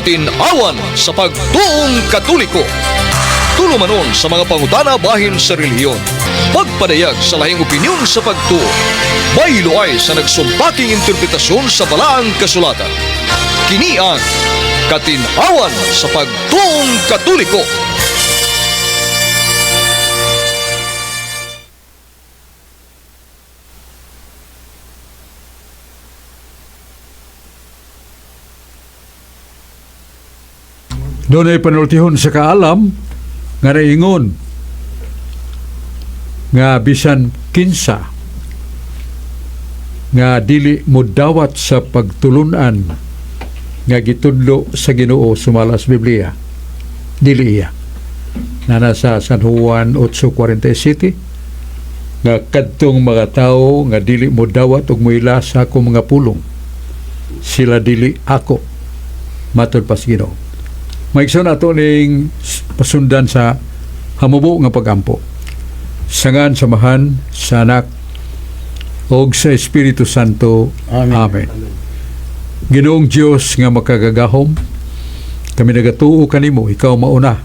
Katin-awan sa pagtuong Katoliko. Tulumanon sa mga pangutana bahin sa relihiyon. Pagpadayag sa lahing opinyon sa pagtuo. Baylo ay sa nagsumpaking interpretasyon sa balaang kasulatan. Kini ang Katin-awan sa pagtuong Katoliko. Doon ay panultihon sa kaalam nga naingon nga bisan kinsa nga dili modawat sa pagtulunan nga gitudlo sa Ginoo sumala sa Biblia, dili iya. Nana sa San Juan 8:47 nga kadtong mga tawo nga dili modawat og moila sa akong mga pulong, sila dili ako, matod pa sa Ginoo. Maigsoon ato ning pasundan sa hamubo nga pagampo. Sangan samahan sa Anak og sa Espiritu Santo. Amen. Amen. Ginoong Dios nga makagagahom, kami nagatuo kanimo, ikaw mauna.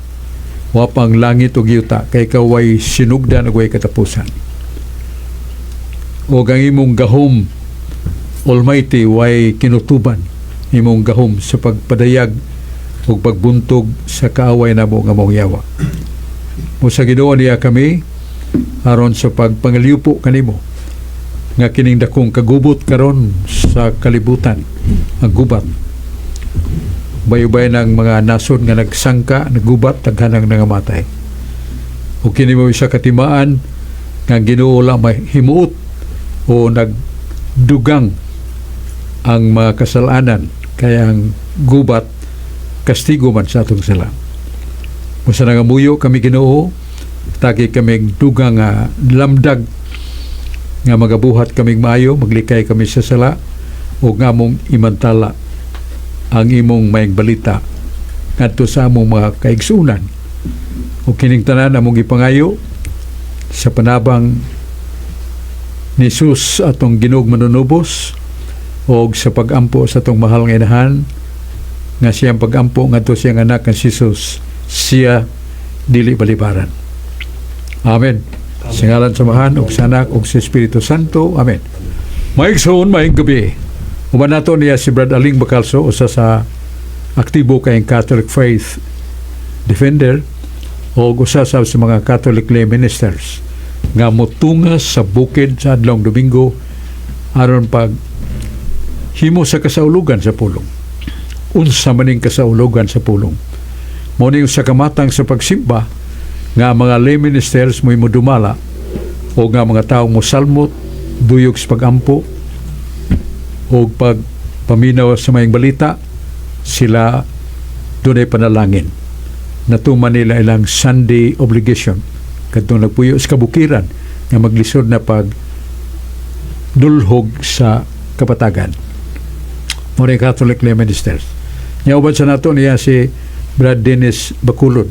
Wa pang langit ug yuta, kay ikaw way sinugdan ug way katapusan. Og ang imong gahom, Almighty, way kinutuban imong gahom sa pagpadayag ug pagbuntog sa kaaway namo nga mong yawa. Mo sa Ginoo niya kami aron sa pagpangaliupo kanimo nga kining dakong kagubot karon sa kalibutan, ang gubat. Bayubay ng mga nasod nga nagsangka, nagubat, daghanang nangamatay. O kini mo isa katimaan nga Ginoo lang may himuot o nagdugang ang mga kasalanan, kaya ang gubat kastigo man sa atong sala. Musa nangamuyo kami Ginoo, taki kami dugang nga lamdag nga magabuhat kaming maayo, maglikay kami sa sala o nga among imantala ang imong mayang balita ngadto sa among mga kaigsunan. O kining tanan among gipangayo sa panabang ni Jesus atong Ginoong manunubos og sa pagampo sa atong mahal nga inahan nga siyang pagampo ngadto siyang anak nga si Jesus, siya dili balibaran. Amen. Sa ngalan sa Amahan ug sa Anak ug sa Espiritu Santo. Amen. Maigsoon, maayong gabi. Uban nato niya si Brad Aling Bacalso, usa sa aktibo kayong Catholic Faith Defender o usa sa mga Catholic lay ministers nga motunga sa bukid sa adlong Domingo aron pag himo sa kasaulugan sa pulong. Unsa maning kasaulugan sa pulong? Mao ni usa ka matang sa pagsimba nga mga lay ministers mo'y modumala o nga mga tawo mosalmot duyog sa pagampo o pagpaminaw sa mayang balita, sila dunay panalangin. Natuman nila ilang Sunday obligation kadtong nagpuyo sa kabukiran nga maglisod na pag dulhog sa kapatagan. Mao ni Catholic lay ministers. Nya uban sa nato niya si Brad Dennis Baculod,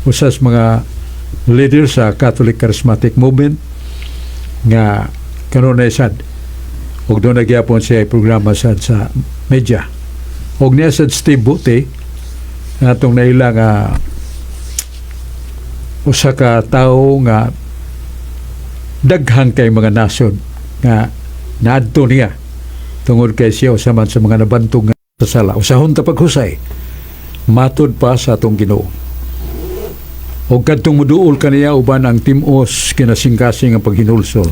usa sa mga leader sa Catholic Charismatic Movement nga kanunay sad og doon nagyapon siya programa sad sa media. Og niya sad Steve Buti atong naila nga usa ka tawo nga daghan kay mga nasod nga naadto niya tungod kay siya usa man sa mga nabantog nga sa sala. Usahon ta paghusay matud pa sa atong Ginoo. Og kadtong muduol kaniya uban ang timos kinasingkasing ang paghinulsol,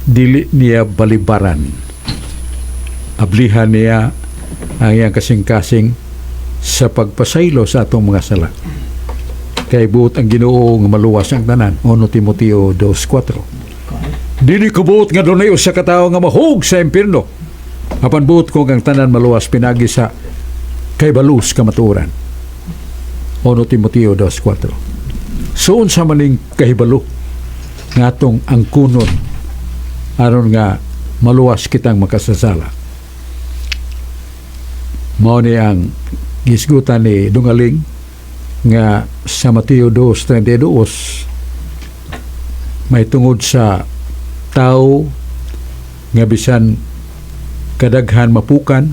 dili niya balibaran. Ablihan niya ang iyang kasing-kasing sa pagpasaylo sa atong mga sala. Kay buot ang Ginoo nga maluwas ang tanan. 1 Timoteo 2:4. Dili ko buot nga dunay usa ka tawo nga mahug sa impierno. Apan buot ko nga ang tanan maluwas pinagi sa kahibalo sa kamatuoran. 1 Timoteo 2:4. So unsa maning kahibalo nga atong angkunon aron nga maluwas kitang makasasala? Mao ni ang gisgutan ni Dungaling nga sa Mateo 2:32 may tungod sa tao nga bisan kadaghan mapukan.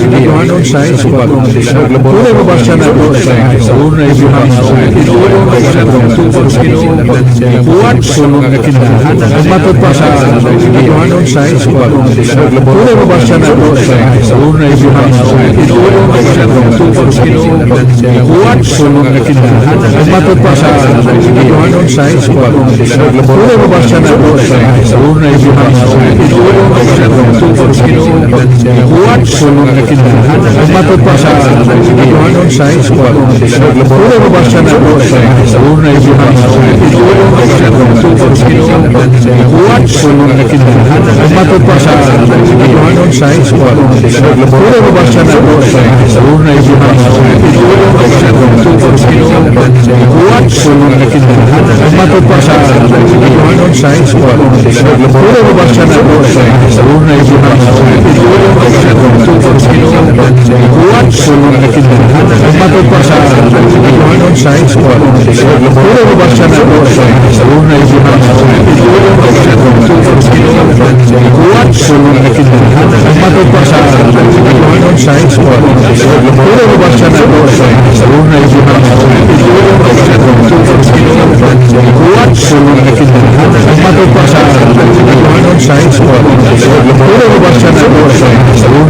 Yohanes 6:4. Unay mabasa nato sa Ginoo sulong nga kinahanglan. Matod pa sa Yohanes 6:4. Unay mabasa nato sa Ginoo sulong nga kinahanglan. Matod pa sa Yohanes 6:4. Unay mabasa nato sa Ginoo sulong nga kinahanglan. Matod pa sa Yohanes 6:4. Unay mabasa nato sa Ginoo sulong nga kinahanglan. Matod pa sa Yohanes 6:4. Unay mabasa nato sa Ginoo sulong nga kinahanglan. Matod pa sa Yohanes 6:4. Unay mabasa nato sa Ginoo sulong nga kinahanglan. Matod pa sa Yohanes 6:4. Unay mabasa nato sa Ginoo sulong nga kinahanglan. Matod pa sa Yohanes 6:4. Unay mabasa nato sa Ginoo sulong nga kinahanglan. Matod pa sa Yohanes 6:4. Unay mabasa nato sa Ginoo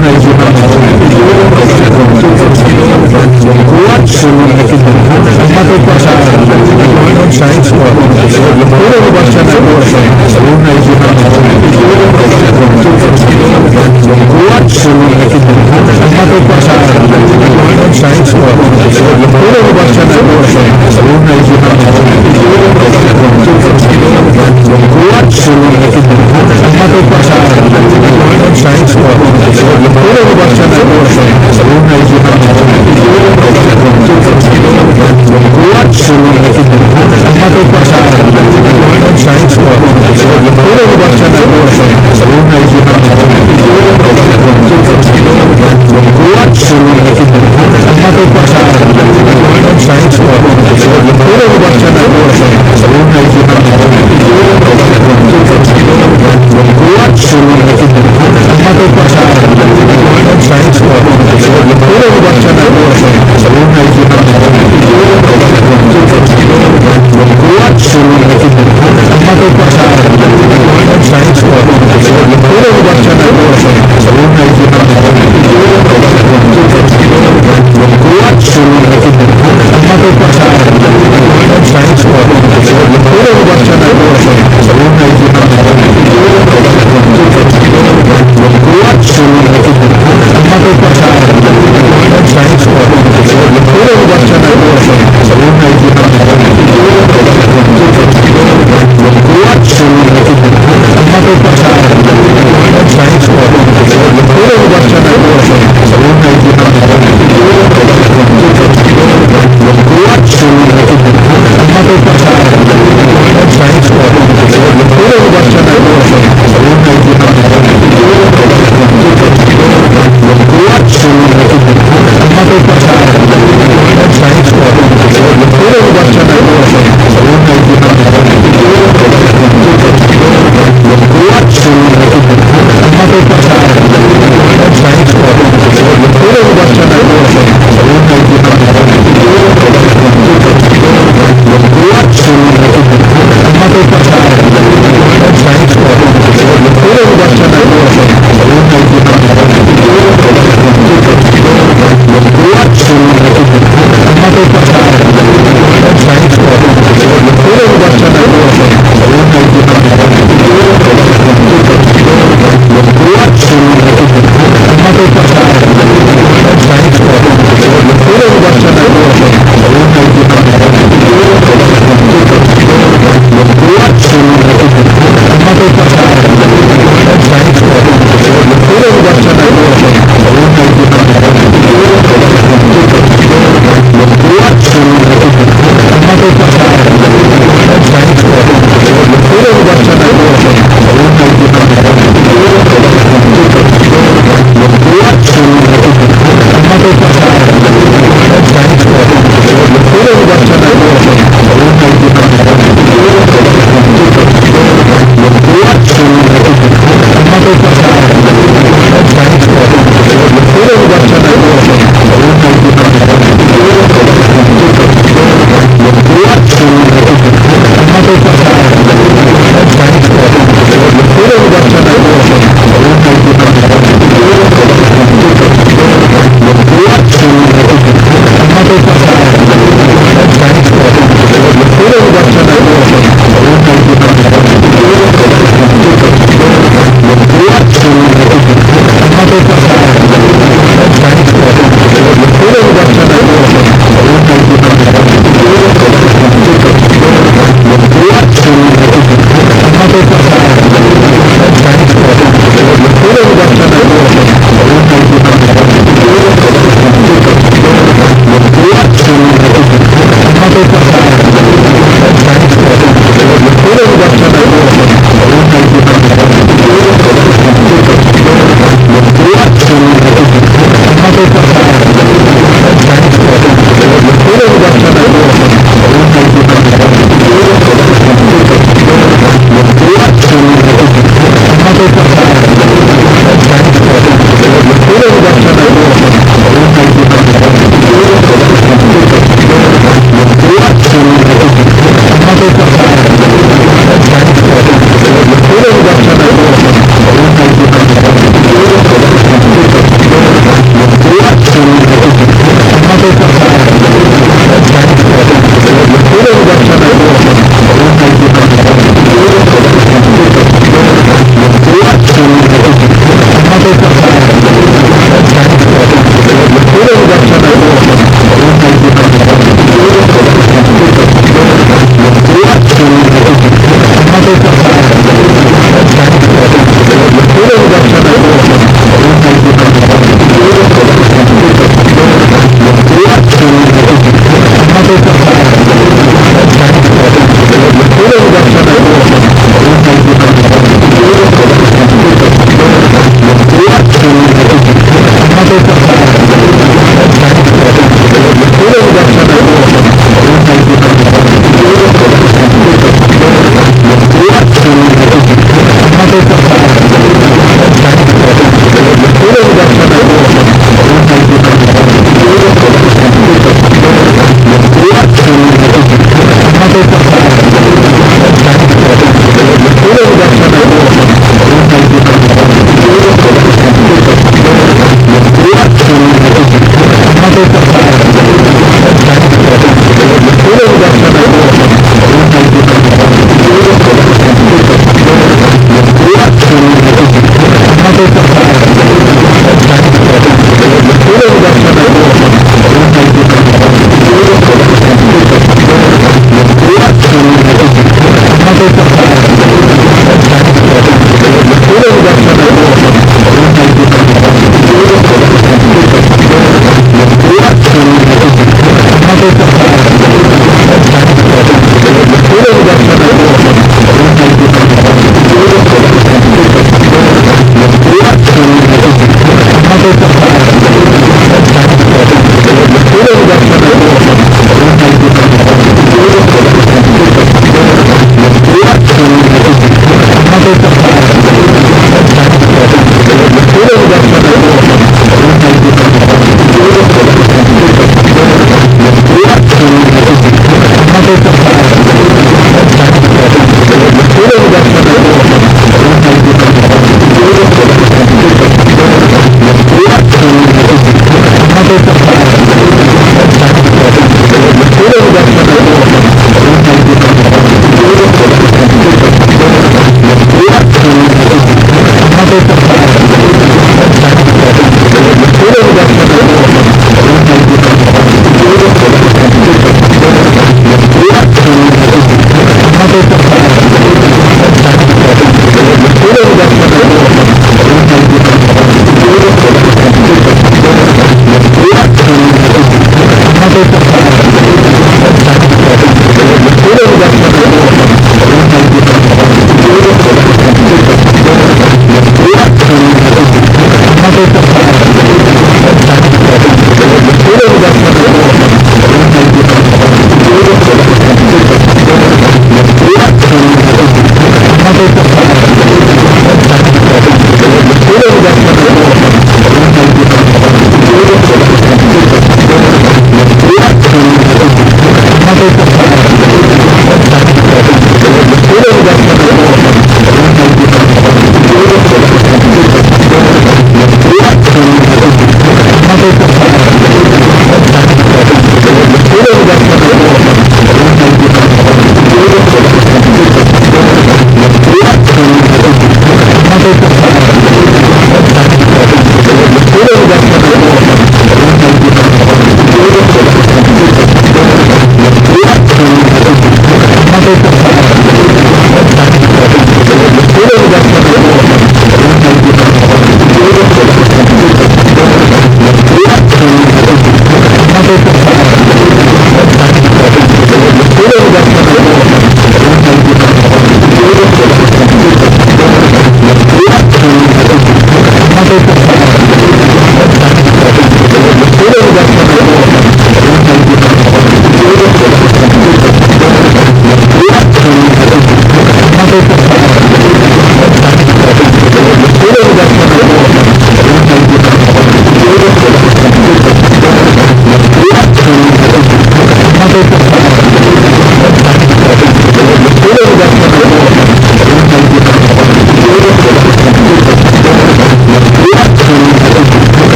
sulong nga kinahanglan. Matod pa sa Yohanes 6:4. Unay mabasa nato sa Ginoo sulong nga kinahanglan. Matod pa sa Yohanes 6:4. Unay mabasa nato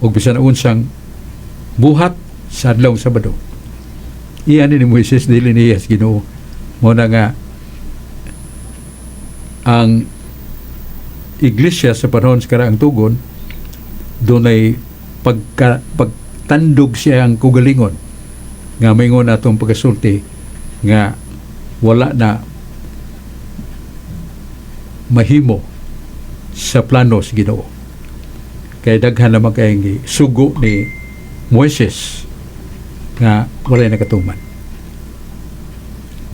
Og bisan unsang buhat sa adlaw Sabado. Iyan ni Moises, dili niya sa Ginoo. Mo na nga ang iglesia sa panahon sa karaang tugon, dunay pagtandog siya ang kugalingon nga maingon atong pagkasulti nga wala na mahimo sa plano sa Ginoo. Kay daghan naman kay sugo ni Moises nga walay nakatuman.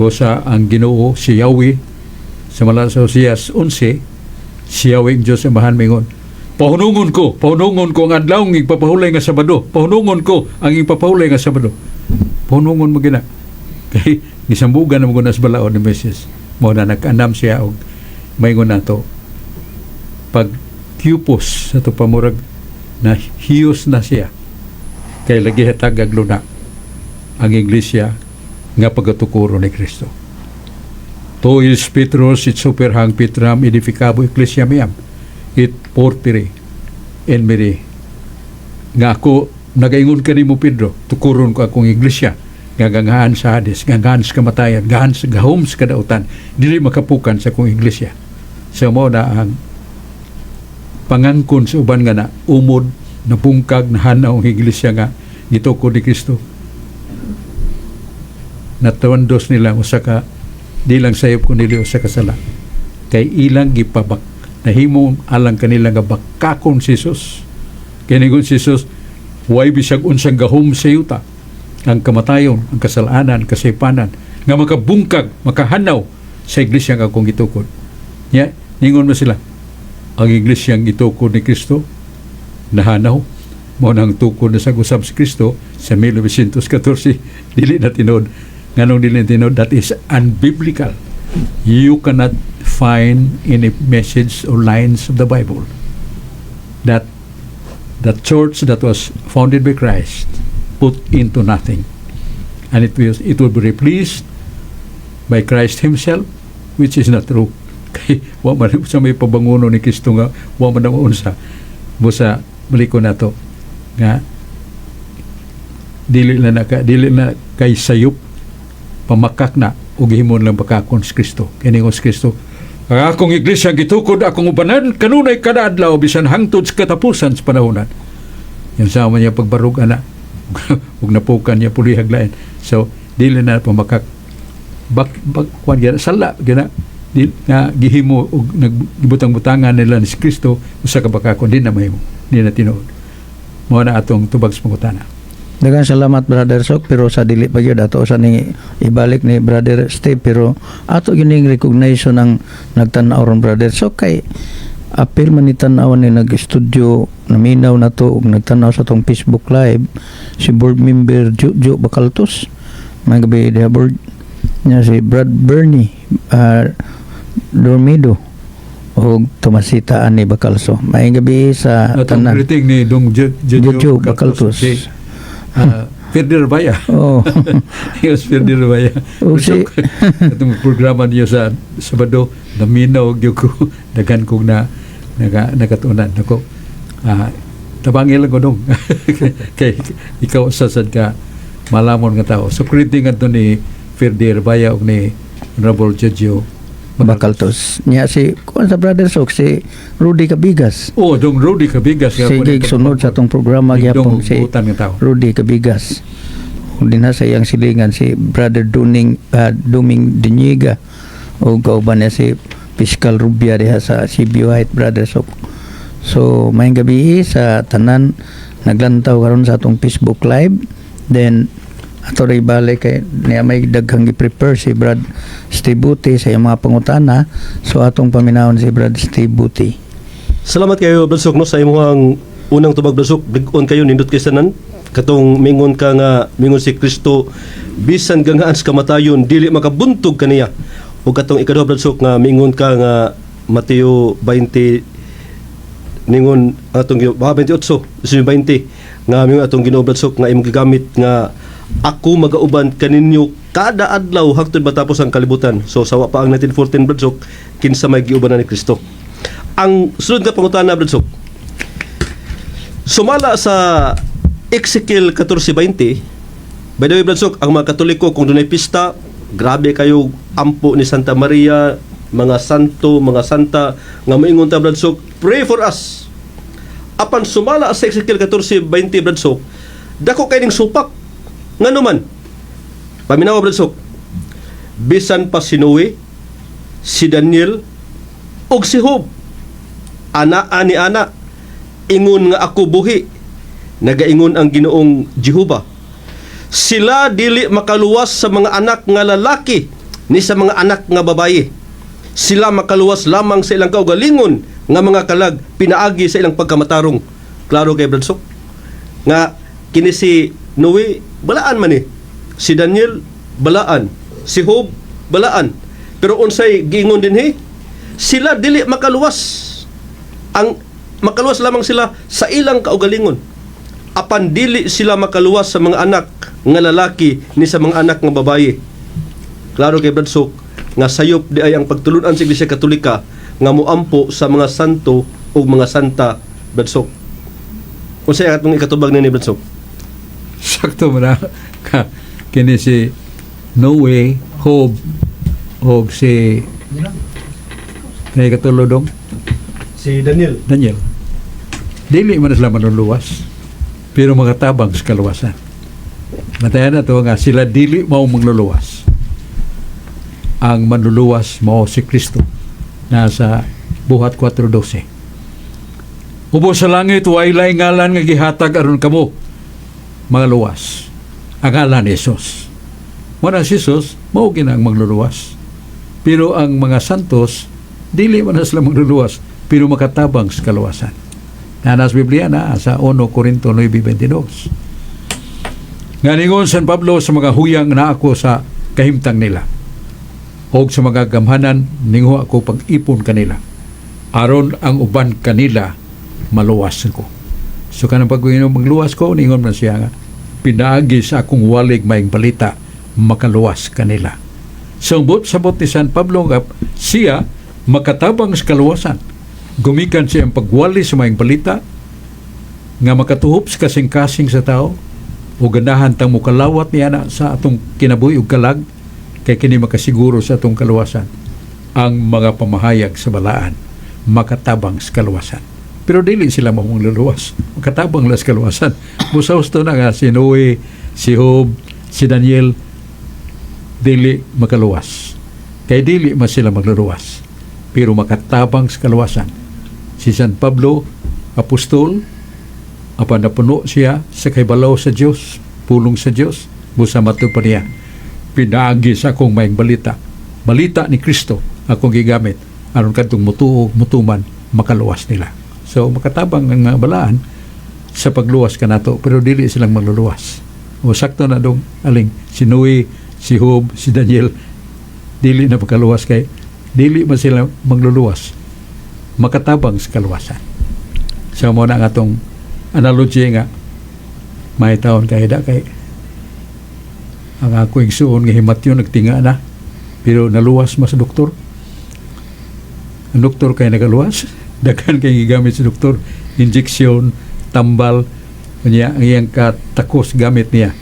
Busa ang Ginoo si Yahweh sa mala sa Oseas 11, si Yahweh ang Diyos Amahan mingon, "Pahunungon ko, pahunungon ko ang adlaw ng ipapahulay nga Sabado. Pahunungon ko ang ipapahulay nga Sabado." Pahunungon mo gina. Kay gisambugan na mo sa balaod ni Moises. Mo na nag-anam siya og maingon nato pag cupos sa to, pamurag na hiyos na siya kay lagi hatag luna ang iglesia nga pagatukuro ni Kristo. Tu es Petrus et super hanc petram aedificabo ecclesiam meam et portae in mere, nga ako nagaingon kanimo Pedro, tukuron ko akong iglesia nga ganghaan sa Hades, ganghaan sa kamatayan, gahan sa gahom sa kadautan, dili makapukan sa akong iglesia. So mo na ang pangangkon sa uban nga na umod, nabungkag, nahanaw ang iglesia nga gitukod ni Kristo. Natawandos nila usa ka di lang sayop kun dili usa ka sala. Kay ilang gipabak nahimo alang kanila nga bakakon si Jesus. Kay ningon si Jesus, way bisag unsang gahom sa yuta, ang kamatayon, ang kasalanan, kasaypanan nga makabungkag, makahanaw sa iglesia nga akong gitukod. Ya, ningon mo sila, ang iglesia ang gitukod ni Kristo nahanaw. Mo nang tukod na sa gusab si Kristo sa 1914, dili na tinuod. Nganong dili na tinuod? That is unbiblical. You cannot find any message or lines of the Bible that the church that was founded by Christ put into nothing and it will be replaced by Christ himself, which is not true, kay wa man sa may pabanguno ni Kristo nga wa man ang unsa. Busa baliko nato nga dili na kay sayop, pamakak na ug himon lang bakakon si Kristo. Kini si Kristo, "Ang akong iglesia gitukod akong ubanan kanunay kada adlaw bisan hangtod sa katapusan sa panahonan." Yung sama niya pagbarug ana ug napukan niya pulihag lain. So dili na pamakak, bak bak kwan gyud, sala gina di, nga gihimo og nagbutang-butangan nila ni si Kristo usa ka bakakon. Di na mahimo, di na tinuod. Mao na atong tubag sa pangutana. Daghang salamat, Brother Sok, pero sa dili pa gyud ato sa ni ibalik ni Brother Steve, pero ato gyud ning recognition ang nagtan-aw ron, Brother Sok, kay apil man ni tan-aw ni nag-studio, naminaw na to ug nagtan-aw sa tong Facebook Live si board member Jojo Bacaltos. May gabi diha, board niya, si Brad Bernie Dormido ug Tomasita ani Bacalso. May gabi sa Atong tanan. Greeting ni Dong Jojo Jojo Bacaltos. Si Ferdi Baya. Oh. Yes, Ferdi Baya. O si Atong programa niyo sa Sabado, naminaw gyud ko, daghan kong na nakatunan nako. Tabangi lang ko dong kay ikaw sa sad ka malamon nga tao. So greeting adto ni Ferdi Baya ug ni Honorable Jojo Bacaltos. Niya si kuan sa Brother Sok, si Rudy Cabigas. Oh, dong Rudy Cabigas. Sige sunod sa atong programa gyapon si butan nga tao. Rudy Cabigas. Ug dinha sa iyang silingan si Brother Duning Duming Diniga ug kauban niya si Fiscal Rubia diha sa CBU Height, Brother Sok. So maayong gabi sa tanan naglantaw karon sa atong Facebook Live. Then ato ray balik kay niya may daghang gi-prepare si Brad Steve Buti sa iyang mga pangutana. So atong paminawon si Brad Steve Buti. Salamat kayo, Brad Sok, no, sa imong unang tubag, Brad Sok. Big-on kayo, nindot kay sanan. Katong mingon ka nga mingon si Kristo, bisan ganghaan sa kamatayon dili makabuntog kaniya. Ug katong ikaduha, Brad Sok, nga mingon ka nga Mateo 20, ningon atong baka 28 20 nga mingon atong Ginoo, Brad Sok, nga imong gigamit nga ako magauban kaninyo kada adlaw hangtod matapos ang kalibutan. So sawa pa ang 1914, Brad Sok, kinsa may giubanan ni Kristo? Ang sunod nga pangutana, Brad Sok. Sumala sa Ezekiel 14:20. By the way, Brad Sok, ang mga Katoliko, kung dunay pista, grabe kayo ampo ni Santa Maria, mga santo, mga santa, nga moingon ta, Brad Sok, "Pray for us." Apan sumala sa Ezekiel 14:20, Brad Sok, dako kay ning supak. Ngano man? Paminawa, Brad Sok. Bisan pa si Noe, si Daniel, ug si Job, anaa ni ana, ingon nga ako buhi, nagaingon ang Ginoong Jehova, sila dili makaluwas sa mga anak nga lalaki ni sa mga anak nga babaye. Sila makaluwas lamang sa ilang kaugalingon nga mga kalag pinaagi sa ilang pagkamatarong. Klaro kay, Brad Sok, nga kini si Noe balaan man ni, si Daniel balaan, si Job balaan, pero unsay giingon dinhi? Sila dili makaluwas, ang makaluwas lamang sila sa ilang kaugalingon, apan dili sila makaluwas sa mga anak nga lalaki ni sa mga anak nga babaye. Klaro kay, Brad Sok, nga sayop di ay ang pagtulunan sa Iglesia Katolika nga moampo sa mga santo ug mga santa, Brad Sok. Unsay atong ikatubag nini, Brad Sok? Sakto man na ka, kini si Noe, Job, og si kani katulo dong? Si Daniel. Daniel. Dili man sila manluluwas, pero makatabang sa kaluwasan. Matayan na to nga sila dili mao mangluluwas. Ang manluluwas mao si Kristo. Nasa Buhat 4:12. Ubos sa langit, way laing ngalan nga gihatag aron kamo mga luwas. Ang ngalan ni Jesus. Mao na si Jesus, mao gyud ang mangluluwas. Pero ang mga santos, dili man na sila mangluluwas, pero makatabang sa kaluwasan. Na nasa Biblia na sa 1 Corinto 9:22. Nga ningon San Pablo, sa mga huyang na ako sa kahimtang nila, og sa mga gamhanan ninguha ako pag-ipon kanila aron ang uban kanila maluwas ko. So kanang pag magluwas ko, ningon man siya nga pinaagi sa akong walig maayong balita makaluwas kanila. So ang sabot ni San Pablo nga siya makatabang sa kaluwasan gumikan siya ang pagwali sa maayong balita nga makatuhop sa kasing-kasing sa tao o ganahan tang mukalawat niya na sa atong kinabuhi ug kalag, kay kini makasiguro sa atong kaluwasan. Ang mga pamahayag sa balaan makatabang sa kaluwasan, pero dili sila mangluluwas, makatabang lang sa kaluwasan. Busa husto na nga si Noe, si Job, si Daniel dili makaluwas kay dili man sila magluluwas, pero makatabang sa kaluwasan. Si San Pablo, apostol, apan napuno siya sa kahibalaw sa Dios, pulong sa Dios, busa matud pa niya, pinaagi sa akong maayong balita, balita ni Kristo akong gigamit aron kadtong mutuo, mutuman, makaluwas nila. So makatabang ang mga balaan sa pagluwas kanato, pero dili silang magluluwas. O sakto na dong aling si Noe, si Job, si Daniel dili na makaluwas kay dili man sila magluluwas, makatabang sa kaluwasan. So mao na ang atong analogy nga may taon kay da kay ang ako igsuon nga himatyon nagtinga na, pero naluwas mas doktor. Ang doktor kay nagaluwas, daghan kay gigamit sa doktor, injection, tambal, unya ang iyang katakos gamit niya.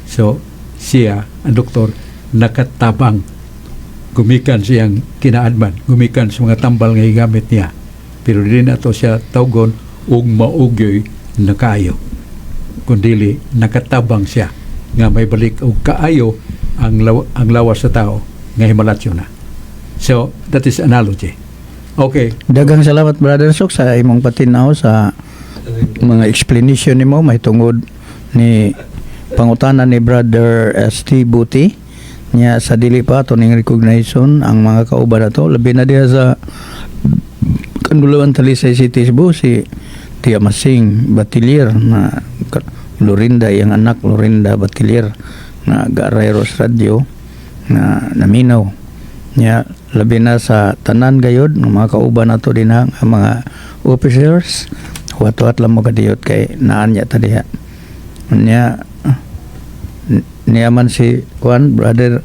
So siya, ang doktor, nakatabang gumikan siyang kinaadman, gumikan sa mga tambal nga gigamit niya, pero dili na to siya tawgon og maugyoy nakaayo, kundili nakatabang siya nga may balik og kaayo ang lawas sa tao nga himalatyo na. So that is analogy, okay. Daghang salamat, Brother Sok, sa imong patinaw sa mga explanation nimo mahitungod ni pangutana ni Brother ST Buti niya. Sa dili pa ato ning recognition ang mga kauban nato, labi na diha sa Kandulaan, Talisay City, Cebu, si Tia Masing Batilier na Lorinda, iyang anak Lorinda Batilier na Garayros Radio na naminaw niya, labi na sa tanan gayod ng mga kauban nato dinha nga mga officers. Huwat-huwat lang mo kadiyot kay naan niya ta diha niya. Niya man si Juan, Brother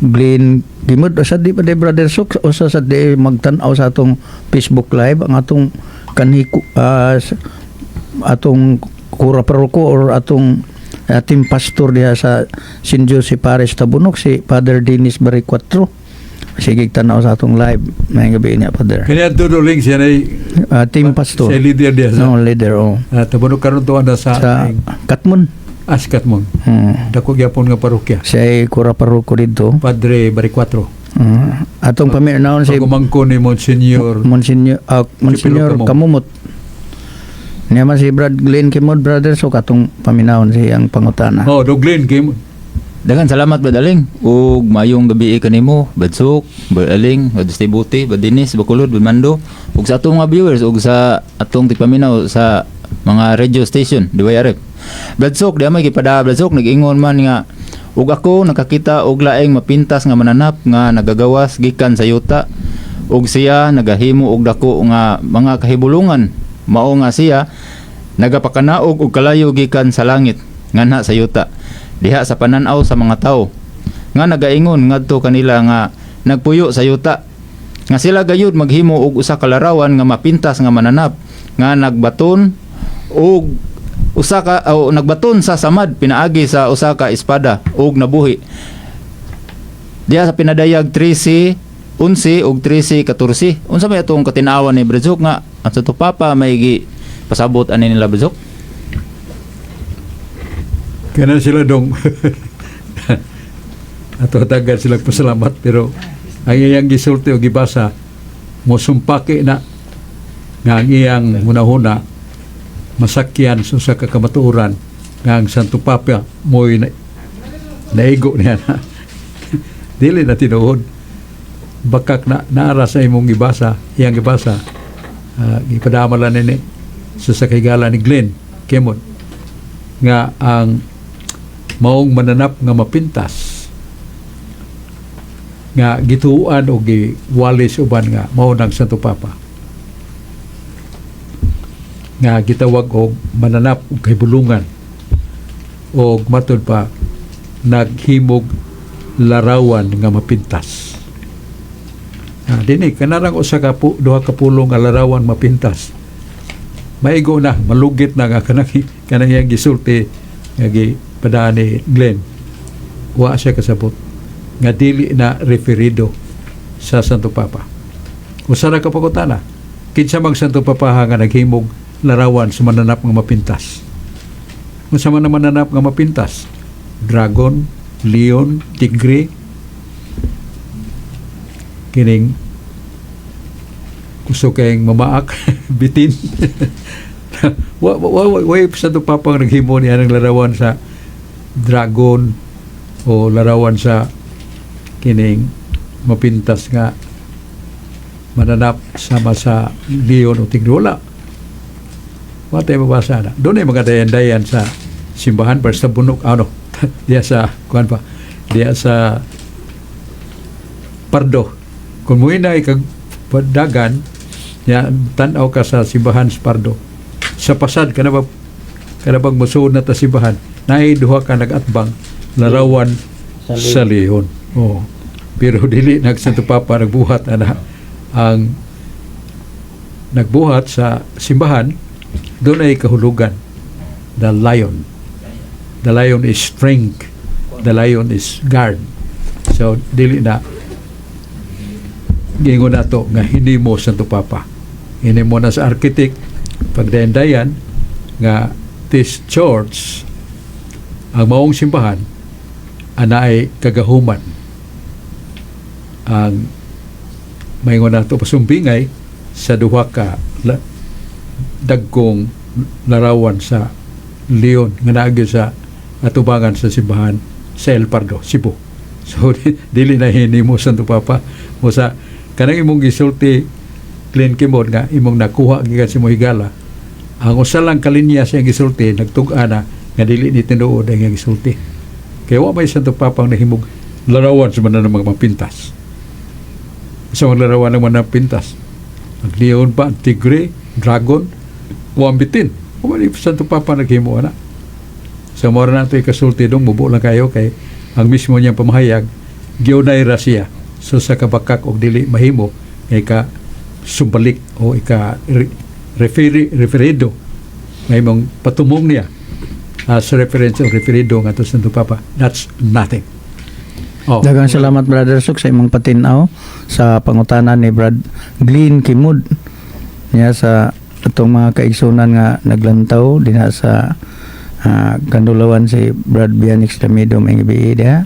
Glenn Gimod, usa di pa di, Brother Sok, usa sa di magtan-aw sa atong Facebook Live, ang atong kanhi. atong kura paroko or atong ating pastor diha sa St. Joseph Parish Tabunok, si Father Dennis Baricuatro. Sige, tanaw sa atong live. Maayong gabii niya, Father. Kanya duduling siya na Team pastor. Siya leader diya sa No, leader, oh. Tabunok karon tuwa na sa, Sa Katmon. Askat mo. Dako gyapon nga parokya. Siya ay kura paroko dito. Padre Baricuatro. Atong paminawon si Pagumangko ni Monsignor Monsignor Kamumot. Kamumot. Niya man si Brad Glenn Kimod, brother, so katong paminawon si ang pangutana. Oh, Doglin game. Dagan salamat, Brad Aling. Ug mayong gabi kanimo, Brad Suk, Brad Aling, Brad Buti, Brad Dennis, Bakulod, Brad Mando, ug sa atong mga viewers ug sa atong tigpaminaw sa mga radio station DYRF. Brad Suk, di may gipada, Brad Suk, nag-ingon man nga ug ako nakakita og laing mapintas nga mananap nga nagagawas gikan sa yuta ug siya nagahimo og dako nga mga kahibulungan, mao nga siya nagapakanaog og kalayo gikan sa langit nganha sa yuta diha sa panan-aw sa mga tawo nga nagaingon ngadto kanila nga nagpuyo sa yuta nga sila gayud maghimo og usa ka larawan nga mapintas nga mananap nga nagbaton og usa ka o nagbaton sa samad pinaagi sa usa ka espada ug nabuhi diha sa pinadayag 13:11 ug 13:14. Unsa may atong katinawan ni Brezok nga ang Santo Papa may gi pasabot ani nila, Brezok? Kana sila dong. Ato tagan sila pasalamat, pero ang iyang gisulti o gibasa mosumpaki na nga ang iyang hunahuna masakyan sa usa ka kamatuoran nga ang Santo Papa mo'y naigo niya na dili na tinuod. Bakak na naara sa imong gibasa, iyang gibasa, gipadama lang nini sa kahigala ni Glenn Kemon nga ang maong mananap nga mapintas nga gituan o giwalis uban nga mao ng Santo Papa nga gitawag og mananap og kahibulungan og matud pa naghimog larawan nga mapintas. Dinhi kanarang usa ka duha ka pulong nga larawan mapintas. Maigo na, malugit na nga kanang iyang gisulti nga gipadaan ni Glenn. Wa siya kasabot nga dili na referido sa Santo Papa. Usa ra ka pangutana. Kinsa mang Santo Papa nga naghimog larawan sa mananap nga mapintas? Unsa man ang mananap nga mapintas? Dragon, leon, tigre, kining gusto kayong mamaak, bitin. Wa wa wa, wa Santo Papa ang naghimo niya ng larawan sa dragon o larawan sa kining mapintas nga mananap sama sa leon o tigre? Wala. Wa tayo mabasa na. Doon ay mga dayan-dayan sa simbahan pero sa bunok, ano, diya sa, kuan pa, diya sa Pardo. Kung mo na ikag padagan, ya, tanaw ka sa simbahan sa Pardo. Sa pasad, kana bang musuod na ta simbahan, naay duha ka nag-atbang, larawan sa leon. Oh. Pero dili nag Santo Papa nagbuhat ana. Ang nagbuhat sa simbahan, doon ay kahulugan. The lion. The lion is strength. The lion is guard. So, dili na gingon nato nga hinimo Santo Papa. Hinimo na sa architect pagdayan-dayan nga this church, ang maong simbahan, ana ay kagahuman ang maingon nato pasumbingay sa duha ka dagkong larawan sa leon nga naagi sa atubangan sa simbahan sa El Pardo, Cebu. So dili na hinimo Santo Papa mo sa kanang imong gisulti, Glenn Kimon, nga imong nakuha gikan sa imong higala. Ang usa lang ka linya sa iyang gisulti nagtug-an na nga dili ni tinuod ang iyang gisulti. Kaya wa may Santo Papa ang nahimog larawan sa manan ng mga mapintas. Sa mga larawan ng mga pintas. Ang leon pa, ang tigre, dragon, o ang bitin. O man Santo Papa naghimo ana. Sa mora na ito ikasulti dong, mubo lang kayo kay ang mismo niyang pamahayag, giunay ra siya. So sa kabakak og dili mahimo, nga ika sumbalik o ika referido. Mahimong patumong niya as reference o referido nga to Santo Papa. That's nothing. Oh. Daghang salamat, Brother Sok, sa imong patinaw sa pangutana ni Brad Glenn Kimud niya sa atong mga kaigsunan nga naglantaw dinha sa Kandulawan, si Brad Bianix Lamido, may gabi diha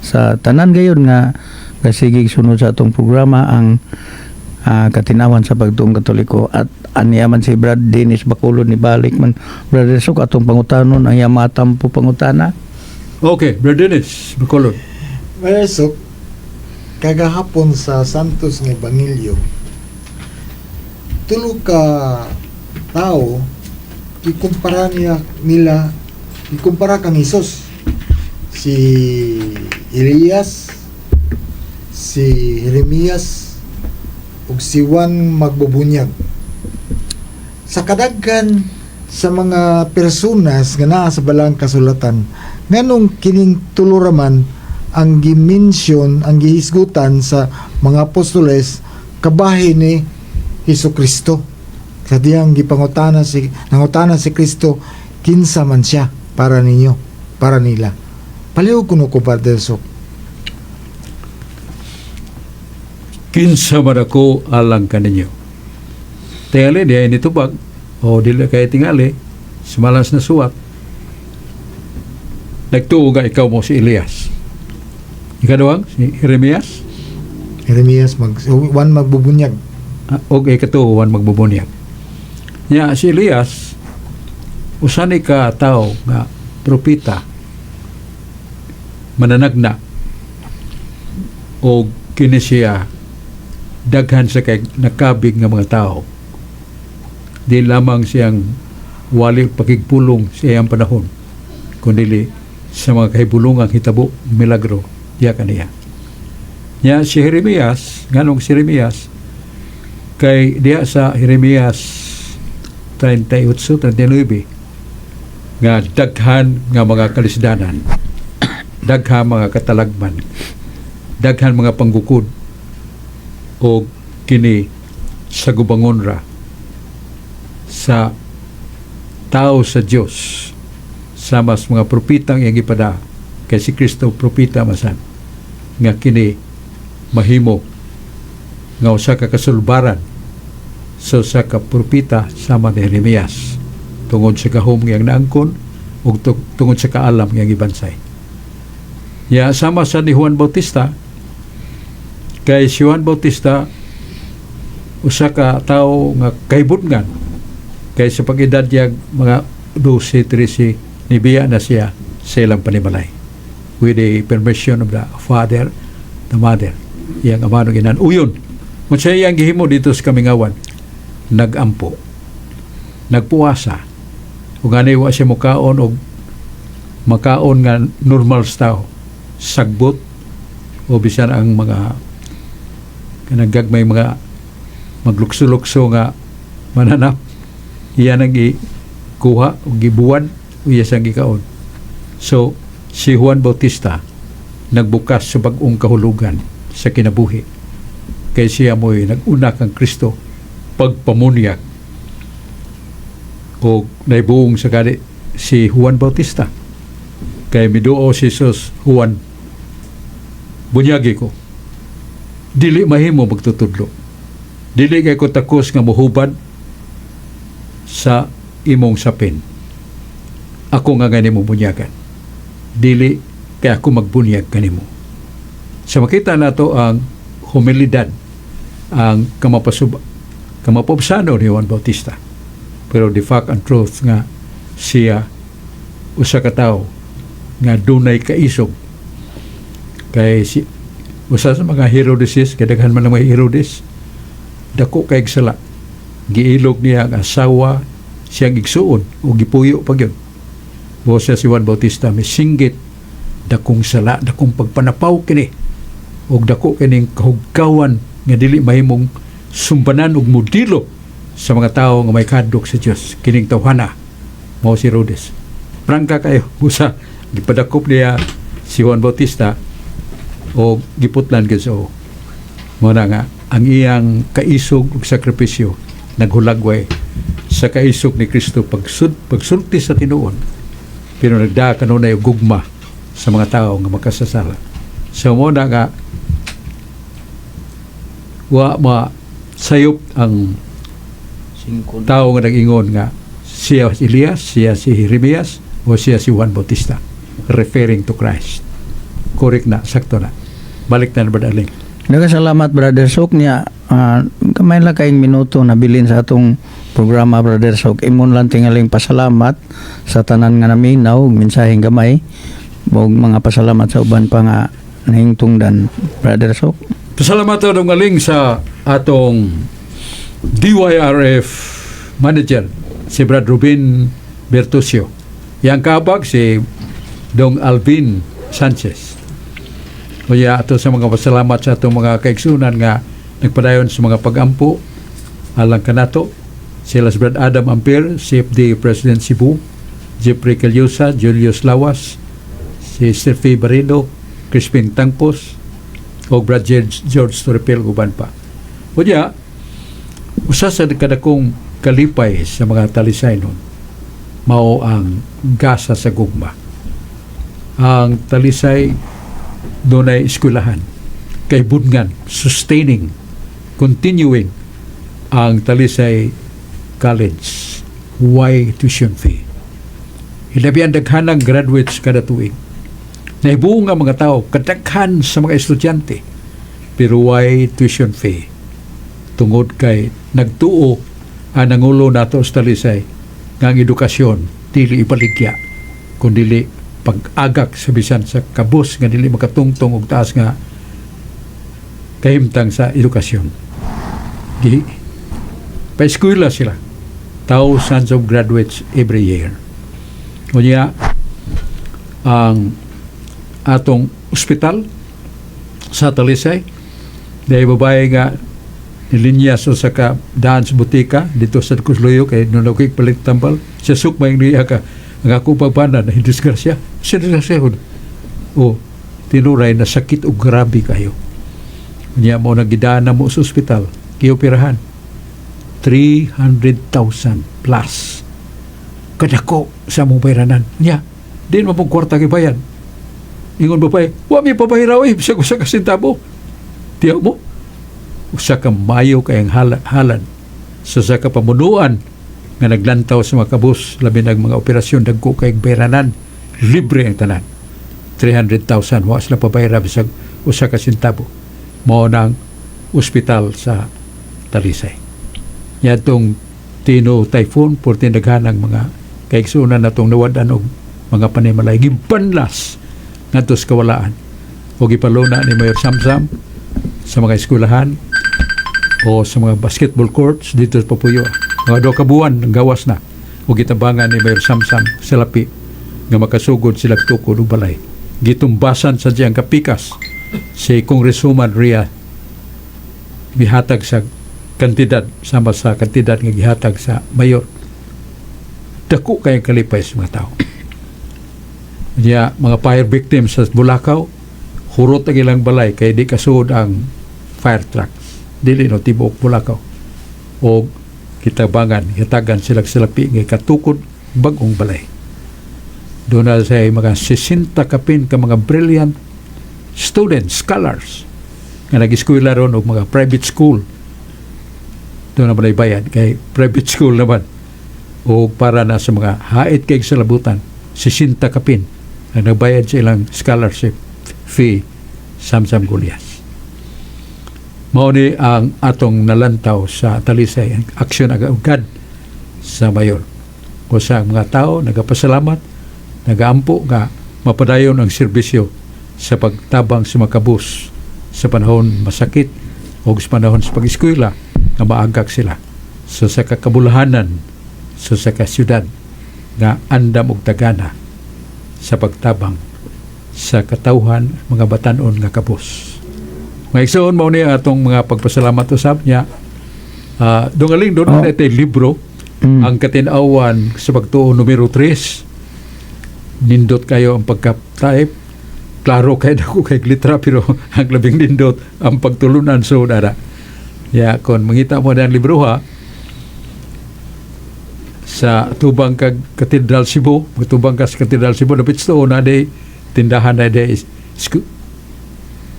sa tanan gayon nga gasigig sunod sa atong programa, ang Katinawan sa Pagtuong Katoliko, at aniya man si Brad Dennis Bacolod ni balik man, Brother Sok, atong pangutanon ang iyang matampo pangutana. Okay, Brother Dennis Bacolod. Brother Sok, kagahapon sa Santos nga Ebanghelyo, tulo ka tao ikumpara niya nila, ikumpara kang Hesus, si Elias, si Jeremias ug si Juan Magbubunyag. Sa kadaghan sa mga personas nga naa sa Balaang Kasulatan, nganong kining tulo ra man ang gi-mention, ang gihisgutan sa mga apostoles kabahin ni Hesus Kristo sa diyang gipangutana si nangutana si Kristo kinsa man siya para ninyo, para nila? Palihog kuno ko, Brother Sok. Kinsa man ako alang kaninyo? Tingali diay ni tubag o dili kay tingali sumalas na suwat. Nagtuo nga ikaw mo si Elias. Ikaduhang si Jeremias. Jeremias mag Juan Magbubunyag. Og ikatuo, Juan Magbubunyag. Nya si Elias usa ni ka tawo nga propeta, mananagna, og kini siya daghan sa kay nakabig nga mga tao. Di lamang siyang wali pakigpulong sa iyang panahon, kundi sa mga kahibulungang hitabo, milagro diya kaniya. Nya si Jeremias, nganong si Jeremias? Kay diya sa Jeremias 38, 39 nga daghan nga mga kalisdanan, daghan mga katalagman, daghan mga panggukod, o kini sa gubangon ra sa tao sa Dios sa mas mga propitang iyang gipada, kay si Kristo propita masan, nga kini mahimo nga usa ka kasulbaran sa usa ka propita sama ni Jeremias tungod sa gahom ngayang naangkon ug tungod sa kaalam ngayang gibansay. Ya sama sa ni Juan Bautista, kay si Juan Bautista usa ka tawo nga kahibutngan, kay sa pag-edad niya mga 12, 13, nibiya na siya sa ilang panimalay with the permission of the father, the mother, iyang ama ug inan. Uyon kung siya iyang gihimo dito sa kamingawan, nagampo, nagpuasa, ug ani wa siya mukaon og makaon nga normal sa tao, sagbot o bisan ang mga kanang gagmay mga maglukso-lukso nga mananap, iya nang gikuha o gibuwan o iya siyang gikaon. So si Juan Bautista nagbukas sa bag-ong kahulugan sa kinabuhi, kay siya mo'y nag-una kang Kristo pagpamunyag o naibuong sa kani si Juan Bautista, kay miduo si Jesus, "Juan, bunyagi ko. Dili mahimo magtutudlo. Dili kay ko takos nga mohubad sa imong sapin. Ako nga gani mo bunyagan. Dili kay ako magbunyag kanimo." Sa makita nato ang humilidad, ang kamapubsano ni Juan Bautista. Pero the fact and truth nga siya usa ka tawo nga dunay kaisog, kay si usa sa mga Herodeses, kay daghan man ang mga Herodes, dako kay sala. Giilog niya ang asawa siyang igsuon o gipuyo pa gyud. Bo siya si Juan Bautista misinggit, dakong sala, dakong pagpanapaw kini og dako kining kahugkawan nga dili mahimong sumbanan og modelo sa mga tawo nga may kadlok sa Dios. Kining tawhana mao si Herodes. Prangka kayo, busa gipadakop niya si Juan Bautista o giputlan gyud sa mo na nga ang iyang kaisog ug sakripisyo naghulagway. Sa kaisog ni Kristo pagsulti sa tinuod, pero nagdaa kanunay og gugma sa mga tao nga makasasala. So mo na nga wa ma sayop ang tao nga nag-ingon nga siya si Elias, siya si Jeremias, o siya si Juan Bautista, referring to Christ. Correct na, sakto na. Balik na, Brother Aling. Nagkasalamat, Brother Sok, niya. Kamay lang kayong minuto na bilin sa atong programa, Brother Sok. Imon lang tingaling pasalamat sa tanan nga naminaw ug mensaheng gamay ug mga pasalamat sa uban pa nga nahingtungdan, Brother Sok. Pasalamat ng aling sa atong DYRF manager, si Brad Rubin Bertusio. Yang kabag si Dong Alvin Sanchez. Kaya ato sa mga pasalamat sa atong mga kaigsunan nga nagpadayon sa mga pagampo alang kanato, sila si Brad Adam Ampere, CFD President Cebu, Jeffrey Calyosa, Julius Lawas, si Steffi Barredo, Crispin Tangpos, o Brad George Torrepel, uban pa. O diya, usa sa kadakong kalipay sa mga Talisay nun, mao ang gasa sa gugma. Ang Talisay dunay eskwelahan, kay budngan, sustaining, continuing ang Talisay College. Why tuition fee? Hilabihan daghanang graduates kada tuig. Nahibuo nga mga tao, kadaghan sa mga estudyante, pero why tuition fee? Tungod kay nagtuo ang nangulo nato sa Talisay nga ang edukasyon dili ibaligya kundi pag-agak sa bisan sa kabus nga dili makatungtong og taas nga kahimtang sa edukasyon. Di pa-eskwela sila. Thousands of graduates every year. Unya, ang atong ospital sa Talisay, dahil babae nga nilinya sa ka daan sa butika dito sa Kusluyo kay nung palit tambal siya sukmay niya ka ang ako pagbana na disgrasya siya, disgrasya ko o tinuray na sakit og grabe kayo. Niya mo nagidaan na mo sa ospital, gioperahan, 300,000 plus kadako sa mong bayranan. Niya din mo pong kwarta gibayad. Ingon babae, wa mi pabayraw eh, bisag usa ka sentabo. Tiyaw mo usa ka mayo kayang halad sa sa ka pamunuan nga naglantaw sa mga kabus, labi nag mga operasyon dagko kay bayranan, libre ang tanan. 300,000, wa sila pabayra bisag usa ka sentabo. Mao nang ospital sa Talisay. Yadtong Tino Typhoon, porti daghan ang mga kaigsunan natong nawad-an og mga panimalay, gibanlas ngadto sa kawalaan o gipaluna ni Mayor Samsam sa mga eskwelahan o sa mga basketball courts dito sa Papuyo. Mga 2 ka buwan ang gawas na o gitabangan ni Mayor Samsam sa lapi nga makasugod sila tukod og balay. Gitumbasan sa diyang kapikas si Congresswoman Ria, gihatag sa kantidad sama sa kantidad nga gihatag sa mayor. Dako kay kalipay sa mga tao. Niya, mga fire victims sa Bulacau, hurot ang ilang balay kay di kasuod ang fire truck. Dili no tibuok Bulacau. O kitabangan, hitagan sila salapi nga katukod bag-ong balay. Doon na sa mga 60 kapin ka mga brilliant students, scholars nga nag-eskwela ron og mga private school. Doon naman ay bayad kay private school naman. O para na sa mga hait kay sa labutan, 60 kapin ang nagbayad sa ilang scholarship fee, Samsam Golias. Mao ni ang atong nalantaw sa Talisay, ang aksyon agad sa mayor. O sa mga tao, nagapasalamat, nagaampo nga mapadayon ang serbisyo sa pagtabang sa mga kabus sa panahon masakit o sa panahon sa pag-eskwela nga maagak sila sa kakabulahanan sa kasyudad nga andam og tagana sa pagtabang sa katawhan, mga batanon nga kabus. Mga igsoon, mao ni atong mga pagpasalamat usab niya. Dungaling doon na ito'y libro, ang Katin-awan sa Pagtuo numero 3. Nindot kayo ang pagka-type. Klaro kay dako kay litra, pero ang labing nindot ang pagtulunan. So dara. Ya, kon mangita mo ang libro ha. Sa tubang kag Cathedral Cebu, tubang ka sa Cathedral Cebu, dapit sa na day tindahan na day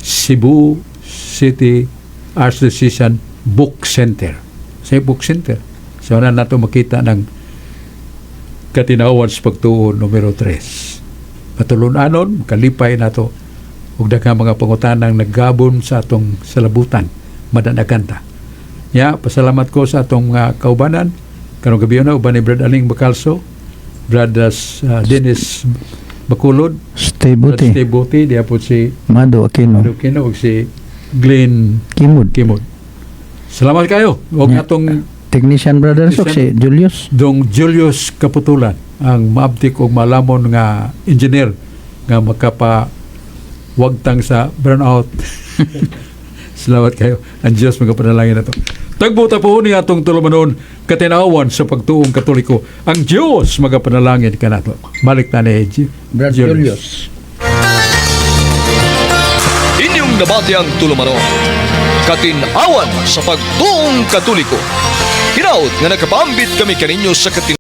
Cebu City Archdiocesan Book Center. Sa Book Center. So na nato makita ng Katinawan sa Pagtuo numero 3. Patulunanon, kalipay nato ug daghang mga pangutanang naggabon sa atong salabutan, madanagan ta. Ya, pasalamat ko sa atong mga kaubanan karong gabi na, uban ni Brad Aling Bacalso, Brad Dennis Bacolod, Stay Brad buti. Steve Buti, diya po si Mado Aquino. Mado Aquino ug si Glenn Kimud. Kimod. Salamat kayo. Huwag atong Technician, Brother Sok, si Julius. Dong Julius Kaputulan, ang maabtik og malamon nga engineer nga makapa wagtang sa burnout. Salamat kayo. Ang Diyos magapanalangin na to. Tagbuta po ni atong tulumanon, Katinawan sa Pagtuong Katoliko. Ang Diyos magapanalangin kanato. Malik na ni Brad Julius. Inyong nabati ang tulumanon, Katinawan sa Pagtuong Katoliko. Hinaut nga nakapaambit kami kaninyo sa katinawan.